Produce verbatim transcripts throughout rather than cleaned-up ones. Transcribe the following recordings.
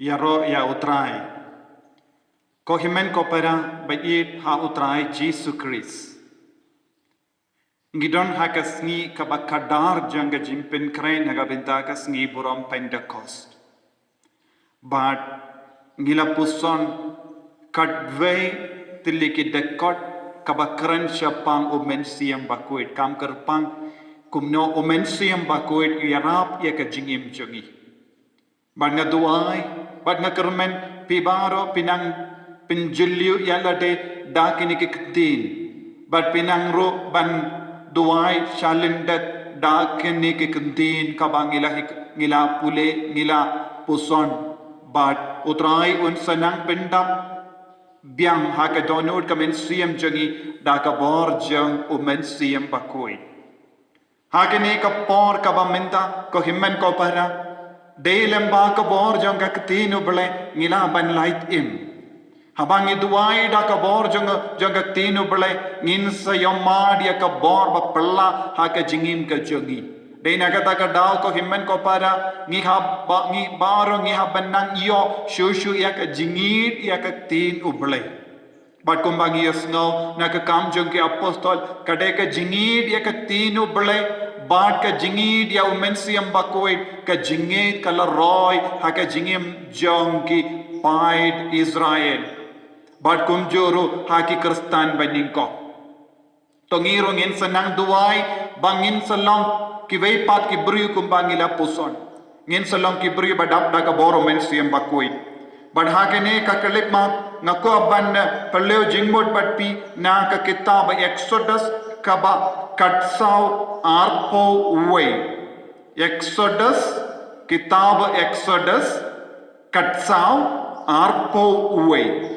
Ïaroh ïa U Trai. Ko hynmen ko para ba ïeit ha U Trai Jisu Khrist. Ngi don ha ka sngi kaba khadar jong ka jingpynkhreh na ka bynta ka sngi burom Pentekost. Bad ngi la puson katwei tylli ki dkhot kaba kren shaphang U Mynsiem Bakhuid, kam kyrpang kumno U Mynsiem Bakhuid u ïarap ïa ka jingim jong ngi. Bad nga duwai, bad nga kyrmen, phi baroh phin nang pynjylliew ïa lade da kine ki ktien. Bad phin nang ruh ban duwai shalyndet da kine ki ktien kaba ngi la hik-, ngi la pule, ngi la puson. Bad U Trai un sa nang pyndap biang ha ka dohnud ka mynsiem jong ngi da ka bor jong U Mynsiem Bakhuid. Ha kane ka por kaba mynta, ko hynmen ko para, dei lyngba ka bor jong ka ktien U Blei ngi lah ban lait im. Haba ngi duwai da ka bor jong, jong ka ktien U Blei, ngin sa ïohmad ïa ka bor ba phylla ha ka jingim ka jong ngi. Dei na kata ka daw, ko hynmen ko para, ngi hap ba, ngi baroh ngi hap ban nang ïoh shuh shuh ïa ka jingïeit ïa ka ktien U Blei. Bad kumba ngi ïohsngew na ka Kam jong ki Apostol, ka dei ka jingïeit ïa ka ktien U Blei, bad ka jingïeit ïa U Mynsiem Bakhuid, ka jingïeit ka la roi ha ka jingim jong ki paid Israel. Bad kumjuh ruh ha ki Khristan banyngkong. To ngi ruh ngin sa nang duwai ba ngin sa long kiwei pat ki briew kumba ngi la puson. Ngin sa long ki briew ba dap da ka bor U Mynsiem Bakhuid. Bad ha kane ka clip ma nga kwah ban, eh, pynlong jingmut bad phi na ka kitab Exodus kaba khatsaw arphew wei. Exodus, kitab Exodus khatsaw arphew wei.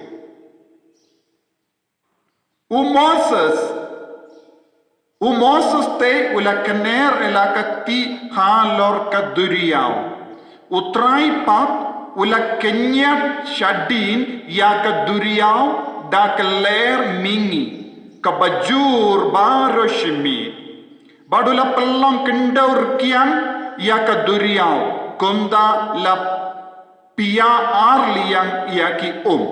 U Moses, u Moses te u la kner ïa la ka kti halor ka duriaw. U Trai pat u la kynjat shadien ïa ka duriaw da ka lyer mihngi, kaba jur baroh shi miet. Bad u la pynlong khyndew rkiang ïa ka duriaw, kumta la pia ar liang ïa ki um.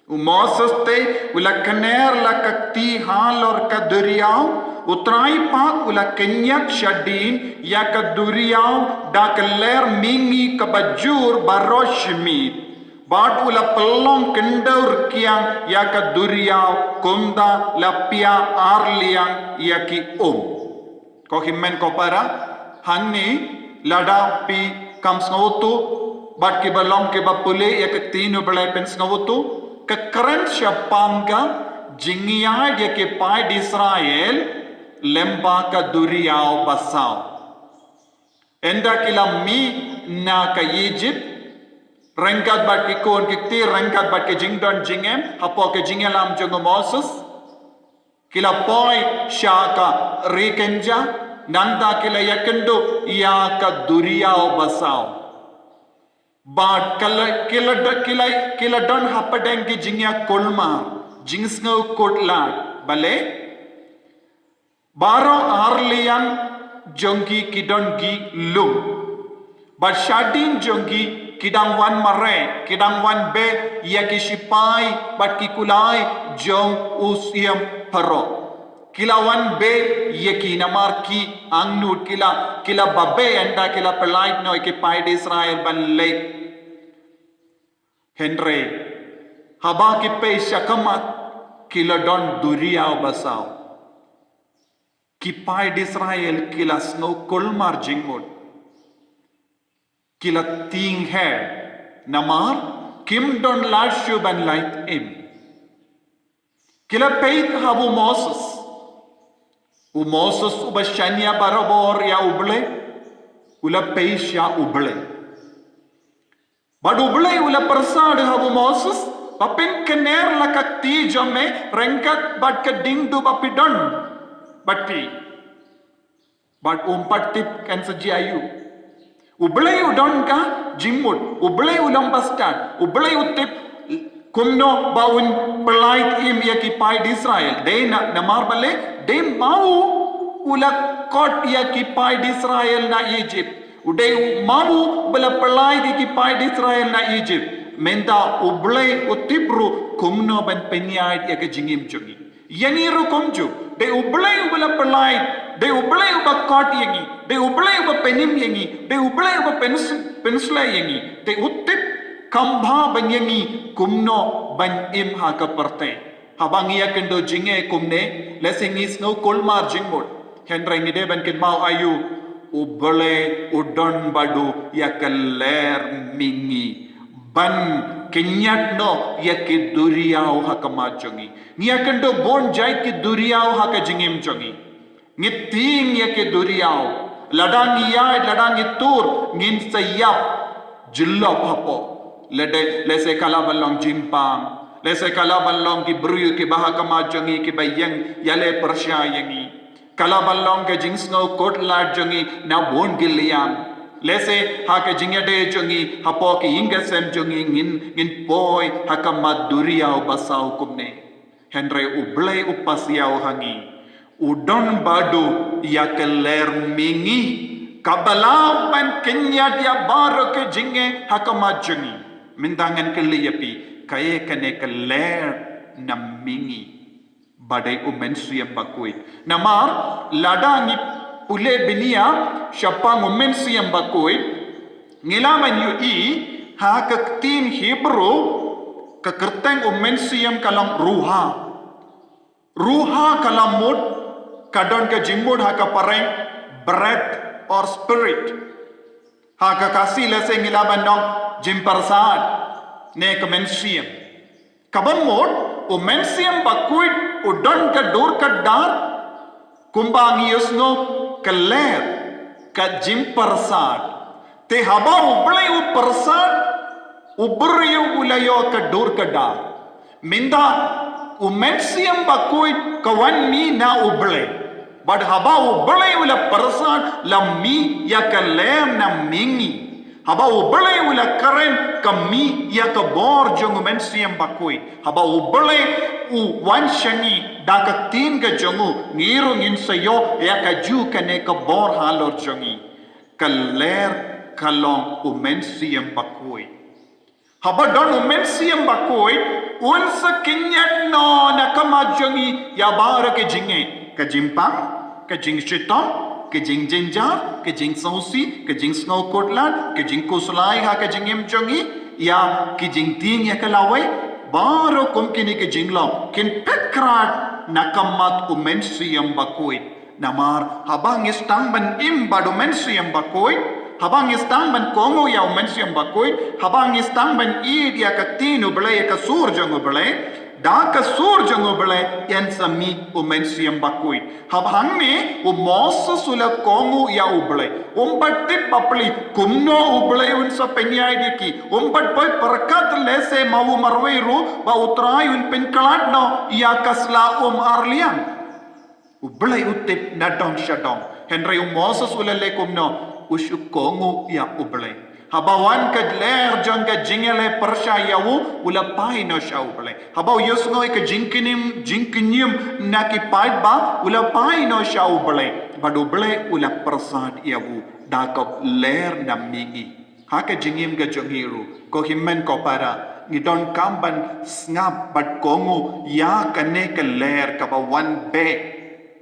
U Moses te u la kner la ka kti halor ka duriaw, U Trai pat u la kynjat shadien ïa ka duriaw da ka lyer mihngi kaba jur baroh shi miet. Bad u la pynlong khyndew rkiang ïa ka duriaw, kumta la pia ar liang ïa ki um. Ko hynmen ko para, hangne lada phi kam sngewthuh, bad kiba long kiba pule ïa ka ktien U Blei phin sngewthuh, ka kren shaphang ka jingïaid ïa ki paid Israel lyngba ka duriaw basaw. Ynda ki la mih na ka Egypt, ryngkat bad ki khun ki kti, ryngkat bad ki jingdon jingem, hapoh ka jingïalam jong u Moses, ki la poi sha ka ri kynja, nangta ki la ïakynduh ïa ka duriaw basaw. Bad ka la, ki la do-, ki la, ki la don hapdeng ki jingïakulmar, jingsngew kut lad, balei? Baroh ar liang jong ki ki don ki lum. Bad shadien jong ki ki dang wan mareh, ki dang wan beh ïa ki shipai bad ki kulai jong u syiem Pharaoh. Ki la wan beh ïa ki namar ki angnud, ki la, ki la ba beh ynda ki la pyllait noh ïa ki paid Israel ban leit. Hynrei haba ki pei sha khmat, ki la don duriaw basaw. Ki paid Israel ki la sngew kulmar jingmut. Ki la tieng her namar kim don lad shuh ban lait im. Ki la peit ha u Moses. U Moses uba shaniah barabor ïa U Blei, u la peit sha U Blei. Bad U Blei u la pyrsad ha u Moses, ba pynkynmaw la ka kti jong me ryngkat bad ka diengduh ba phi don bad phi. Bad um pat tip kan sa jia aïu. U Blei u don ka jingmut, U Blei u long bastad, U Blei u tip kumno ba un pyllait im ïa ki paid Israel. Dei na, namar balei, dei ba u, u la khot ïa ki paid Israel na Egypt. U dei u malu ba la pynlait ïa ki paid Israel na Egypt. Mynta U Blei u tip ruh kumno ban pynïaid ïa ka jingim jong ngi. Ïa ngi ruh kumjuh. Dei U Blei uba la pynlait. Dei U Blei uba kot ïa ngi. Dei U Blei uba pynim ïa ngi. Dei U Blei uba pyns-, pynsleh ïa ngi. Dei u tip kham bha ban ïa ngi kumno ban im ha ka pyrthei. Haba ngi ïakynduh jingeh kumne, lehse ngi sngew kulmar jingmut. Hynrei ngi dei ban kynmaw aïu, U Blei u don bad u ïa ka lyer mihngi ban kynjat noh ïa ki duriaw ha khmat jong ngi. Ngi ïakynduh bun jait ki duriaw ha ka jingim jong ngi. Ngi tieng ïa ki duriaw. Lada ngi ïaid, lada ngi tur, ngin sa ïap jyllop hapoh. Lada, lehse ka lah ban long jingpang. Lehse ka lah ban long ki briew kiba ha khmat jong ngi kiba ïeng ïaleh pyrshah ïa ngi. Ka lah ban long ka jingsngew kut lad jong ngi na bun ki liang. Lehse ha ka jingïadei jong ngi hapoh ki ïing ki sem jong ngi ngin, ngin poi ha khmat duriaw basaw kumne. Hynrei U Blei u pasiaw ha ngi. U don bad u ïa ka lyer mihngi. Kaba lah ban kynjat ïa baroh ka jingeh ha khmat jong ngi. Mynta ngan kylli ïa phi, kaei kane ka lyer na mihngi? Ba dei U Mynsiem Bakhuid. Namar lada ngi pule bniah shaphang U Mynsiem Bakhuid, ngi lah ban ïohi ha ka ktien Hebrew, ka kyrteng U Mynsiem ka long ruha. Ruha ka la mut, ka don ka jingmut ha ka phareng breath or spirit. Ha ka Khasi lehse ngi lah ban ong jingpyrsad ne ka mynsiem. Kaba mut, U Mynsiem Bakhuid u don ka dur ka dar, kumba ngi ïohsngew ka lyer, ka jingpyrsad. Te haba U Blei u pyrsad, u briew u la ïoh ka dur ka dar. Mynta, U Mynsiem Bakhuid ka wan mih na U Blei. Bad haba U Blei u la pyrsad, la mih ïa ka lyer na mihngi. Haba U Blei u la kren, ka mih ïa ka bor jong U Mynsiem Bakhuid. Haba U Blei u wan sha ngi da ka ktien ka jong u, ngi ruh ngin sa ïoh ïa kajuh kane ka bor halor jong ngi. Ka lyer ka long U Mynsiem Bakhuid. Haba don U Mynsiem Bakhuid, un sa kynjat noh na khmat jong ngi ïa baroh ka jingeh, ka jingpang, ka jingshitom, ka jingjynjar, ka jingsngewsih, ka jingsngew kut lad, ka jingkhuslai ha ka jingim jong ngi, ïa ki jingtieng ïa ka lawei, baroh kum kine ki jinglong kin pyrkhat na khmat U Mynsiem Bakhuid. Namar haba ngi sdang ban im bad U Mynsiem Bakhuid, haba ngi sdang ban kohnguh ïa U Mynsiem Bakhuid, haba ngi sdang ban ïeit ïa ka ktien U Blei, ïa ka sur jong U Blei, da ka sur jong U Blei yn sa mih U Mynsiem Bakhuid. Haba hangne U Moses u la kohnguh ïa U Blei, um pat tip bapli kumno U Blei un sa pynïaid ïa ki, um pat poi pyrkhat lehse ma u marwei ruh ba U Trai un pynkhlad noh ïa ka sla um arliang. U Blei u tip na dong sha dong. Hynrei u Moses u la leh kumno? U shu kohnguh ïa U Blei. Haba wan ka lyer jong ka jingïaleh pyrshah ïa u, u la phai noh sha U Blei. Haba u ïohsngew ïa ka jingkñiem, jingkñiem na ki paidbah, u la phai noh sha U Blei. Bad U Blei u la pyrsad ïa u da ka lyer na mihngi. Ha ka jingim ka jong ngi ruh, ko hynmen ko para, ngi donkam ban sngap bad kohnguh ïa kane ka lyer kaba wan beh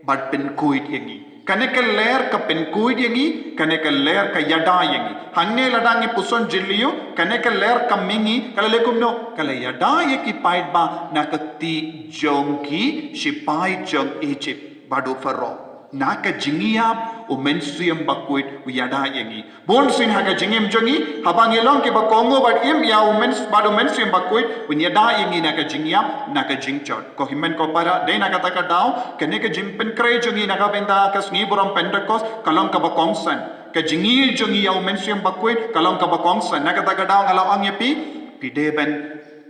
bad pynkhuid ïa ngi. Kane ka lyer ka pynkhuid ïa ngi, kane ka lyer ka ïada ïa ngi. Hangne lada ngi puson jylliew, kane ka lyer ka mihngi, ka la leh kumno? Ka la ïada ïa ki paidbah na ka kti jong ki shipai jong Egypt. Bad u Pharaoh. Na ka jingïap, U Mynsiem Bakhuid u ïada ïa ngi. Bun sien ha ka jingim jong ngi, haba ngi long kiba kohnguh bad im ïa U Myns-, bad U Mynsiem Bakhuid, un ïada ïa ngi na ka jingïap, na ka jingjot. Ko hynmen ko para, dei na kata ka daw, kane ka jingpynkhreh jong ngi na ka bynta ka sngi burom Pentekost, ka long kaba kongsan. Ka jingïeit jong ngi ïa U Mynsiem Bakhuid, ka long kaba kongsan. Na kata ka daw nga la ong ïa phi, phi dei ban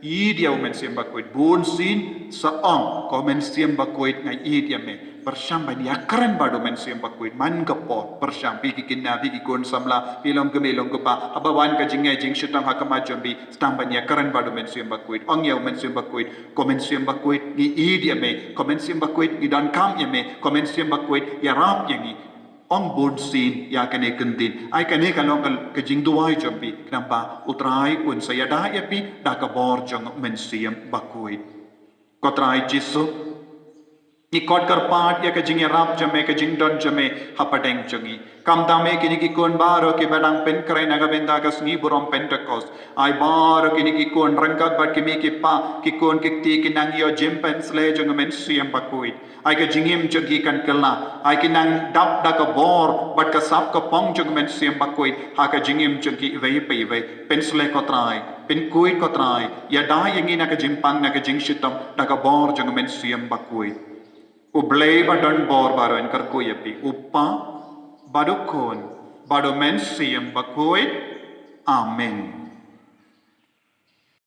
ïeit ïa U Mynsiem Bakhuid. Bun sien sa ong, ko Mynsiem Bakhuid nga ïeit ïa me. Pyrshang ban ïakren bad U Mynsiem Bakhuid man ka por. Pyrshang, phi ki kynja, phi ki khun samla, phi long kmie long kpa, haba wan ka jingeh jingshitom ha khmat jong phi, sdang ban ïakren bad U Mynsiem Bakhuid. Ong ïa U Mynsiem Bakhuid, ko Mynsiem Bakhuid ngi ïeit ïa me. Ko Mynsiem Bakhuid ngi donkam ïa me. Ko Mynsiem Bakhuid ïarap ïa ngi. Ong bun sien ïa kane kyntien, ai kane ka long ka, ka jingduwai jong phi, khnang ba U Trai un sa ïada ïa phi da ka bor jong U Mynsiem Bakhuid. Ko Trai Jisu, ngi khot kyrpad ïa ka jingïarap jong me, ka jingdon jong me hapdeng jong ngi. Khamtam ïa kine ki khun baroh kiba dang pynkhreh na ka bynta ka sngi burom Pentekost. Ai baroh kine ki khun ryngkat bad ki mei ki pa, ki khun ki kti, ki nang ïoh jingpynshlei jong U Mynsiem Bakhuid. Ai ka jingim jong ki kan kylla, ai ki nang dap da ka bor bad ka sap ka phong jong U Mynsiem Bakhuid ha ka jingim jong ki iwei pa iwei. Pynshlei ko Trai, pynkhuid ko Trai, ïada ïa ngi na ka jingpang na ka jingshitom da ka bor jong U Mynsiem Bakhuid. U Blei ba don bor baroh un kyrkhu ïa phi, U Kpa bad U Khun bad U Mynsiem Bakhuid. Amen.